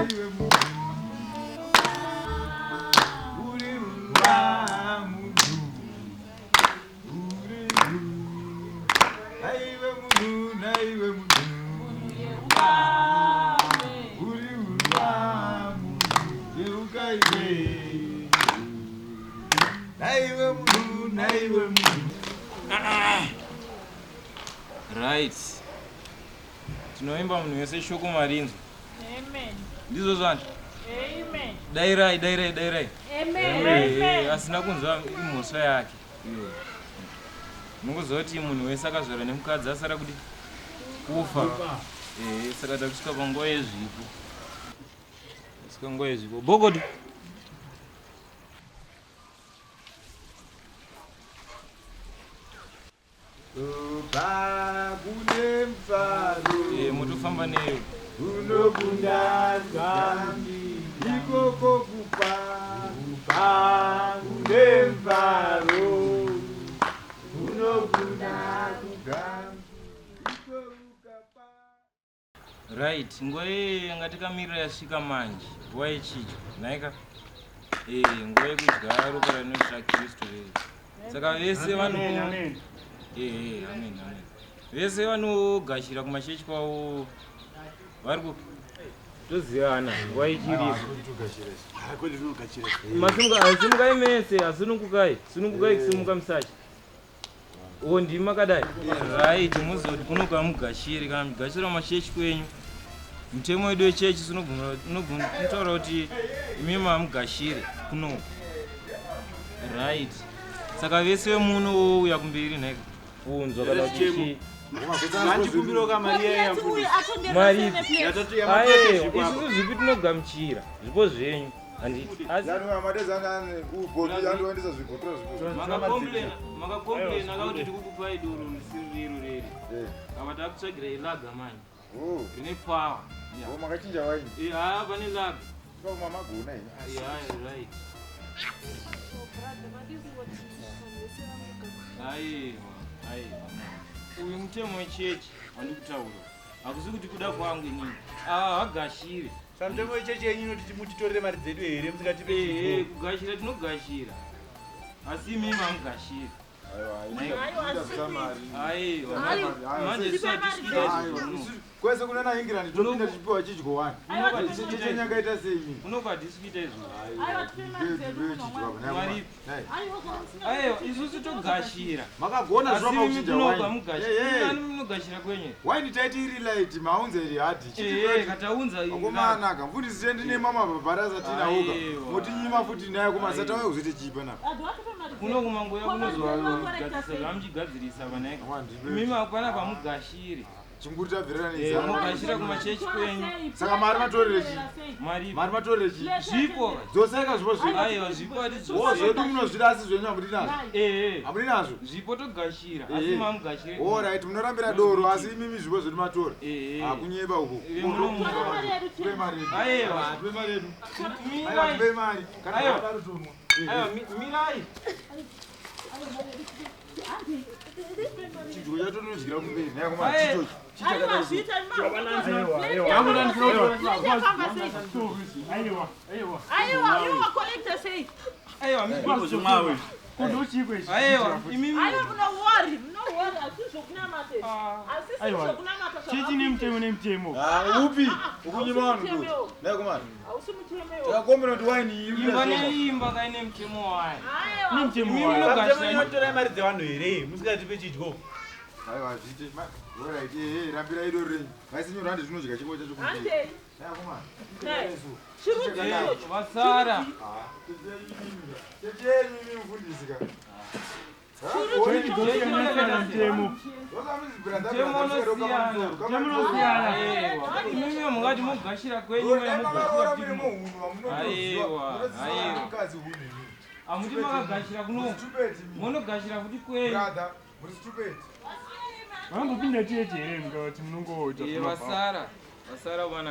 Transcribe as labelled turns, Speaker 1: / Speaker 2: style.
Speaker 1: Naiwe munhu. Uri wa munhu. Uri Naiwe munhu, naiwe munhu. Uri wa munhu. Yeuka iwe. Naiwe munhu, naiwe munhu.
Speaker 2: Right, tinoimba munhu wese shoko marinzwa.
Speaker 3: Amen.
Speaker 2: Ndizvo zvanhu.
Speaker 3: Amen.
Speaker 2: Dairai, dairai, dairai.
Speaker 3: Amen.
Speaker 2: Eh, asina kunzwa imhosva yake iyoyo. Mungoziva kuti munhu wese akazvarwa nemukadzi asara kuti kufa. Eh, saka takusvika panguva yezvipo. Tasvika nguva yezvipo. Bogodo.
Speaker 1: Kubva kune mufaro.
Speaker 2: Eh, motofamba neyo.
Speaker 1: Unokunda zambi ikoko kupa kupa kune mufaro unokunda kugambi iko ukapa.
Speaker 2: Right, nguva iyoyo yanga takamirira yasvika manje, nguva yechidyo, nhaika? Eh, nguva yekudya ropa rinoti raKristu rei. Saka vese vano
Speaker 4: Amen, amen.
Speaker 2: Eh, eh, amen, amen. Vese vanogashira kumachechi kwavo vari kupi? Tozivana, nguva ichiripo. Masimuka, simukai mese, asunungukai, sunungukai kusimuka musachi. O ndimi makadai right muzoti kuno kamugashiri kana mugashira machechi kwenyu mutemo wedu wechechi unotaura kuti imi mamugashire kuno right saka vese vemuno wouya kumberi nhaika unzwa kana kuti mari ayewa isusu zvipi tinogamuchira zvipo zvenyu Makakomplaina kakuti tikukupai doro risiri rero reri. Apa takutsvagira ilaga manje. Rine power.
Speaker 1: Oh, makachinja waini.
Speaker 2: Eh, haa pane laga.
Speaker 1: Kwa magona ini.
Speaker 2: Yeah, right. Aiwa, aiwa. Uyu mutemo wechechi wandikutaura. Hakusi kuti kuda kwangu inini. Ava havagashire.
Speaker 4: Samutemo wechechi yenyu inoti mutitorere mari dzedu here musingatipe
Speaker 2: Ehe, kugashira tinogashira. Asi imimi hamugashiri. Aiwa. Manje isu hatisi kuita izvozvo.
Speaker 1: Kwese kunana England topinda tichipiwa chidyo wani. Chechi yakaita sei imi?
Speaker 2: Kunoko hatisi kuita izvozvo. Aiwa, isusu togashira.
Speaker 1: Makagona
Speaker 2: Asi
Speaker 1: zvino
Speaker 2: imi
Speaker 1: makuchinja
Speaker 2: kunoko
Speaker 1: wine.
Speaker 2: hamugashiri.
Speaker 1: Hey, hey.
Speaker 2: Ani munogashira kwenyu?
Speaker 1: Wine taiti iri light maunza iri hard.
Speaker 2: Ehe, kataunza iri
Speaker 1: Akomana ka mfundisi tendi nemama bhabhara satinauka.
Speaker 2: Aiwa.
Speaker 1: Motinyima futi naye koma satauya kuzoite chipa napa.
Speaker 2: Kuno kumangoya kunozogadzirisa zvamuchigadzirisa vanaika. Imimi hapana pamugashiri.
Speaker 1: Chinguri tabvirana
Speaker 2: Eh,
Speaker 1: nezano.
Speaker 2: mugashira kumachechi kwenyu.
Speaker 1: Saka mari matorere chii?
Speaker 2: Mari
Speaker 1: Mari matorere chii?
Speaker 2: Zvipo.
Speaker 1: Dzosaika zvipo zvenyu.
Speaker 2: Aiwa, zvipo hatidzoseri.
Speaker 1: Wo zvedu munozvida asi zvenyu hamudi nazvo.
Speaker 2: Eh, eh.
Speaker 1: Hamudi nazvo.
Speaker 2: Zvipo togashira, asi mamugashire.
Speaker 1: All right, munorambira doro asi imimi zvipo zvedu matora.
Speaker 2: Eh.
Speaker 1: Hakunyeba uko.
Speaker 2: Eh, muno-
Speaker 1: Tupe mari yedu.
Speaker 2: Aiwa.
Speaker 1: Tupe mari yedu.
Speaker 2: Mirai.
Speaker 1: Aiwa, tupe mari. Kana
Speaker 2: Aiwa.
Speaker 1: zvakadaro tonwa.
Speaker 2: Aiwa, mirai.
Speaker 1: Chidyo chacho tinodyira kumberi. Nhai akomana,
Speaker 2: Aye.
Speaker 1: chicho. Chicho chakadai so.
Speaker 2: Aiwa, Aiwa, imimi.
Speaker 4: Chechi nemutemo nemutemo.
Speaker 1: Ah, upi? Ukunyima vanhu doro. Nhai akomana. Takakombera kuti wine iyi iri
Speaker 2: Imba
Speaker 1: kuda shoma.
Speaker 2: neimba kaine mutemo wayo.
Speaker 4: Nemutemo
Speaker 2: Imimi
Speaker 4: wayo.
Speaker 2: munogashira.
Speaker 4: Samutemo inotora mari dzevanhu here musingatipe chidyo.
Speaker 1: Aiwa, zviite. All right, eh, eh, rambirai doro renyu. Vaisinyorwa handi tinodya chingwa chacho kumberi. Nhai akomana.
Speaker 2: Eh, Vasara.
Speaker 1: Chechi yenyu imi mufundisi ka.
Speaker 2: Mutemo unosiyana. Aiwa. Imimi mungati mugashira kwenyu mwe mugashira futi Aiwa, aiwa. Hamuti makagashira kuno. Munogashira futi kwenyu.
Speaker 4: Vangopinda chechi here mukati munongoita.
Speaker 2: Eh, vasara. Vasara vana.